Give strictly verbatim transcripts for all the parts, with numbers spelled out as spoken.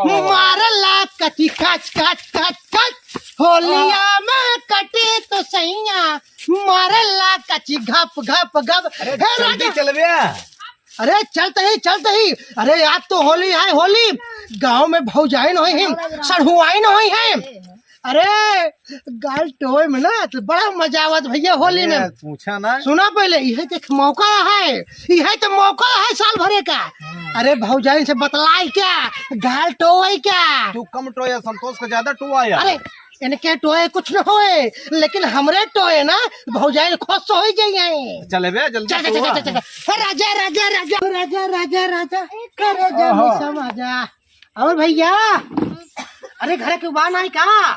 मारला कची कच कच कच कच, होलिया में कटी तो सैया, मारला कची घप घप घप। अरे हे जल्दी राजा। चलबे। अरे चलते ही, चलते ही। अरे आज तो होली है, होली। गाँव में भौजाइन होई हैं, सढ़ुआइन होई हैं। अरे गाल टोए में ना तो बड़ा मजा आवत भैया होली में। अरे, पूछा ना। सुना पहले, यह देख मौका है, यह तो मौका है साल भरे का। अरे भौजाइन से बतलाई क्या, गाल टोए क्या। तू कम टोया, संतोष का ज्यादा टोआ यार। अरे इनके टोए कुछ न होए, लेकिन हमरे टोए ना भौजाइन खुश हो ही जाइए। चले बे जल्दी चल, चल, टोआ। चल, चल, चल। हे राजा, राजा, राजा, राजा, राजा, राजा, करे जा ओहो। मुसवा जा। और भैया, अरे घर के बा नहीं का?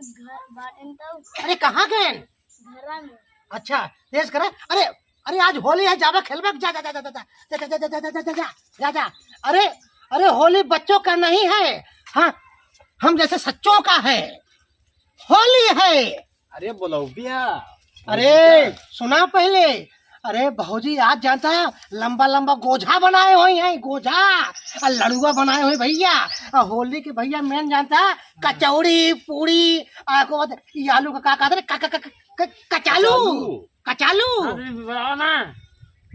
घर बाटेन तब। अरे कहाँ गए? घरा में। अच्छा, तेज करे। अरे, अरे आज होली है, जाबे खेलबे, जा, जा, जा। अरे, अरे होली बच्चों का नहीं है, हाँ, हम जैसे सच्चों का है, होली है। अरे बोलो भैया। अरे सुना पहले, अरे भौजी आज जानता है लंबा लंबा गोझा बनाए हुए हैं, गोझा, और लड़ुआ बनाए हुए भैया, और होली के भैया मेन जानता है कचौड़ी पूड़ी, और को बात, ये आलू का का कहते हैं? क-, क-, क-, क-, कचालू, कचालू। कचालू। अरे बुलाओ ना।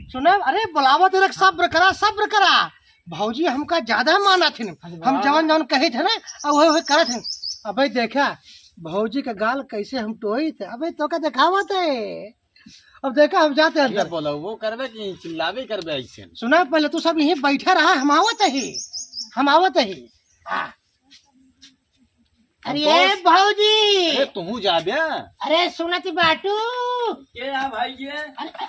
सुना, अरे बुलावा तो रख, सब्र करा, सब्र करा। भौजी हमका ज्यादा माना थिन, अरे हम वाह। जवन जवन कहे थे ना, अब वही वही करत हैं। अबे देखा भौजी का गाल कैसे हम टोई थे, अबे तो का दिखावत है। अब देखा हम जाते हैं ये अंदर। बोलो, वो करबे कि चिल्लाबे करबे ऐसे? सुना पहले, तू सब यहीं बैठा रहा, हम आवत ही, हम आवत ही। हाँ। अरे संतोष। भौजी। अरे तुहू जा बे। अरे सुनत बाटू। के है भाई ये? अरे, अरे,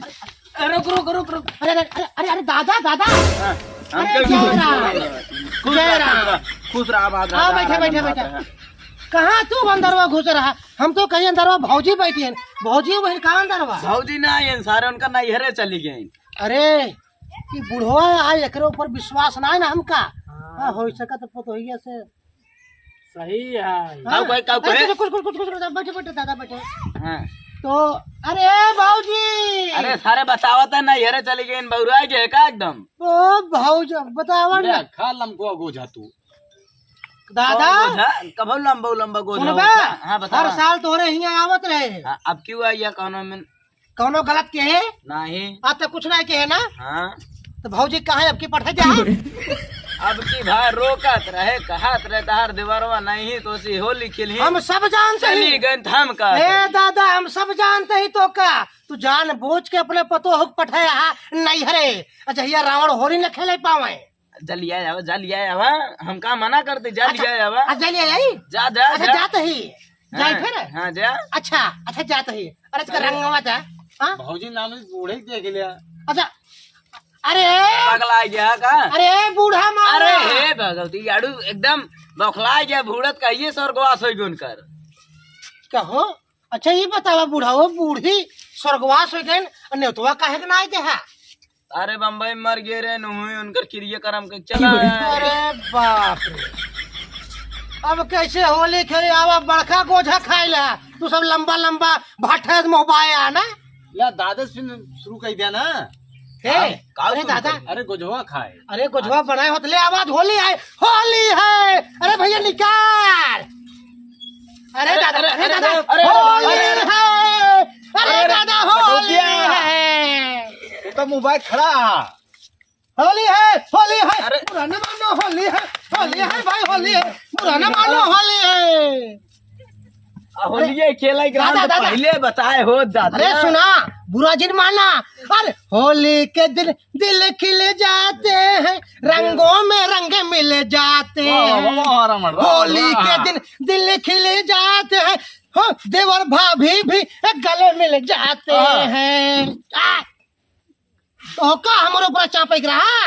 अरे, अरे, रुक, रुक, रुक, रुक। अरे, अरे, अरे, अरे, अरे, दादा, दादा। हाँ, हम अरे, क्या जय राम। खुश रहा, जय राम। खुश रहा, खुश रहा, आबाद हाँ, रहा, बैठा, आनंद बैठा, बात बैठा। है। कहाँ तू अंदरवा घुस रहा? हम तो कहीं अंदरवा भौजी बैठी है। भौजी वही कहाँ अंदरवा? भौजी ना आई है, सारे उनका नैहरे चली गई। अरे, ई बुढ़वा है, आ एकरे ऊपर विश्वास ना है ना हमका। हाँ। हाँ, हो सकत पतोहिया से। सही है। हाँ। काऊ कहे, काऊ अरे, कहे? कुछ, कुछ, कुछ, कुछ, कुछ, बैठे, बैठे, दादा, बैठे। हाँ। तो, अरे, भौजी। अरे, सारे बतावत है, नैहरे चली गई, बौरा गए का एकदम? ओ, भौजी, बतावा ना। ले, खा लमको गोझा तू। दादा। कौन गोझा? कब लंबा, लंबा गोझा सुनबा? होता? हाँ, बतावा। हर साल तोरे हियाँ आवत रहे। हाँ, अब क्यों आई है, कौनो में कौनो गलत के है? नहीं। आज तक कुछ नहीं के है ना? हाँ। तो भौजी कहाँ है, अब की पठा जा? अब की भाई रोकत रहे, कहत रहे, "तहार देवरवा नहीं तो सी होली खेली।" हम सब जानते चली ही। गए तो हम का ए करी? दादा, हम सब जानते ही तो का, तू जान बूझ के अपने पतोह के पठाया है नैहरे। अच्छा, ये रावण होली न खेले पावे। जा लिया आवा, जा लिया आवा, हम का मना करते, जा अच्छा, लिया आवा। अच्छा, जा लिया आई? जा, जा, अच्छा, जा। जात ही। जाई हाँ, फिर? हाँ, जा। अच्छा, अच्छा, जात ही। अरे, इसका अरे। रंगवा जा। हाँ? भौजी नाम से बूढ़े ही देख लिया। अच्छा, अरे। पगला गया का? अरे, बूढ़ा मामा। अरे, हे भगवती, याडू एकदम बौखला गया, बूढ़त कहिए स्वर्गवास होई गुन कर। कहो? अच्छा, ये बतावा बूढ़ा, वो बूढ़ी स्वर्गवास हो गए, नेतवा काहे के ना आए देहा? अरे बम्बई मर गए रे, नुही उनकर क्रियाक्रम के चला। अरे बाप रे, अब कैसे होली खेले? आवा बड़का गोझा खाए ला, तू सब लंबा लंबा भाठे मोबाए आ ना। या दादा से शुरू कर दिया ना। हे, का अरे शुरू दादा। करी? अरे गोझवा खाए। अरे गोझवा बनाए होत ले, आवाज होली आए, होली है। अरे भैया निकाल। अरे अरे, दादा, अरे, अरे अरे, दादा, अरे, अरे, होली अरे, है। अरे अरे, दादा, होली भैया। है। ये तो मोबाइल खड़ा है। होली है, होली है। अरे। बुरा न मानो, होली है, होली है भाई, होली है। बुरा न मानो, होली है। आ, होलिये खेले के दादा, हम तो दादा। पहले बताए हो दादा। अरे सुना, बुरा जिन माना। अरे होली के दिन दिल खिल जाते हैं, रंगों में रंग मिल जाते वाह, वाह, हैं। वाह, वाह, राम, वाह, होली वाह। के दिन दिल खिल जाते हैं, हो देवर भाभी भी गले मिल जाते हाँ। हैं। आ, तो का हमारे ऊपर चापे के रहा?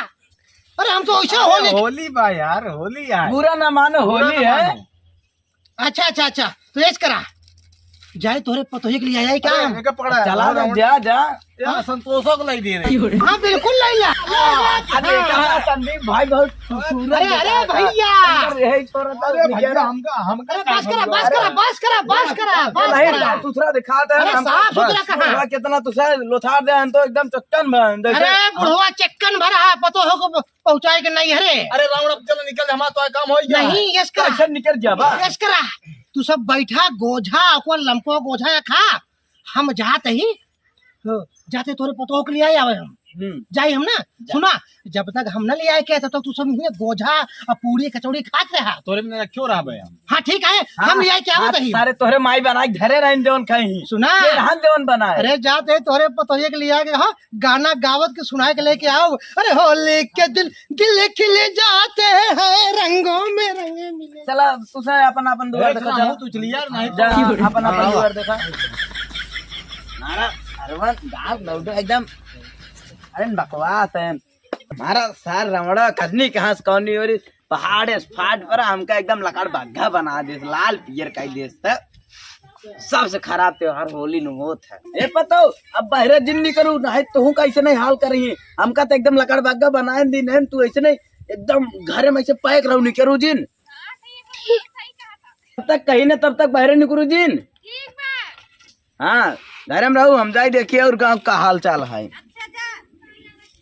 अरे हम तो ऐसे अरे होली होली बा यार, होली यार। बुरा ना मानो, बुरा होली ना है। मानो। अच्छा, अच्छा, अच्छा, तो ऐस करा। जाए तोहरे पतोही के लिए आया है क्या? अरे, एके पकड़ा है। चला ना, जा, जा। यार, संतोषो को लाई दे रहे। हाँ, बिल्कुल लाई ला। अरे, कहाँ संदीप भाई बहुत खूबसूरत अरे, अरे, दिखाता है। भैया। अंदर यही छोरा था, अरे, निकल भैया, रहा। हमका, हमका अरे, बस करा, बस करा, बस करा, बस करा, बस नहीं, करा। साफ सुथरा दिखाता है अरे, हमको। साफ सुथरा बस। कहाँ? साला कितना तुझे लोथार दे, हम तो एकदम चक्कन में, जैसे अरे, बुढ़वा चक्कन भरा है, पतोहो को पहुँचाए के नहीं, अरे। अरे, रावण, अब चल निकल, हमारा तो काम हो गया। नहीं, यस करा। कैसे निकल गया बा? यस करा। तू सब बैठा, गोझा, ओकर लमको गोझा खा, हम जात ही। हो, जाते तोरे पतोह के लिए आए आवे हम। हम्म। जाई हम ना। जा। सुना, जब तक हम ना ले आए के, तब तक तू सब इहे गोझा और पूरी कचौड़ी खात रहा। तोरे में क्यों रहा बे हम? हाँ, ठीक है, हाँ, हम ले आए के आवत हाँ, ही। सारे तोहरे माई बनाए के धरे रहन जवन खाई। सुना। ये रहन जवन बनाए। अरे जाते तोहरे पतोहिए के लिए आए के, हाँ, गाना गावत के सुनाए के लेके आओ। अरे होली के दिन दिल खिले जाते हैं रंगों में रंग मिले। चला, तुसे अपन, अपन दुआर अरे, देखा, चला, चला। मुँह तो चली यार, नहीं जा, तो अपन, अपन हाँ। दुआर देखा। मारा, अरवन, दांत लौटे एकदम। अरे, बकवास है। मारा सार रमड़ा, कजनी कहाँ से कौनी हो रही? पहाड़ फाट पर हमका एकदम लकड़ बग्घा बना देस, लाल पियर कई देस। त सबसे खराब त्योहार होली नु होत है। ए पतो, अब बहरे जिन निकरू, नहीं तो हूँ कैसे नहीं हाल करी। हमका तो एकदम लकड़ बग्घा बनाए दिन है, तू ऐसे नहीं, एकदम घरे में ऐसे पैक रहू, निकरू जिन। जब तक कहीं ना तब तक बहरे निकरू जिन। हाँ, घरे में रहू, हम जाई देखिए और गाँव का हाल चाल है।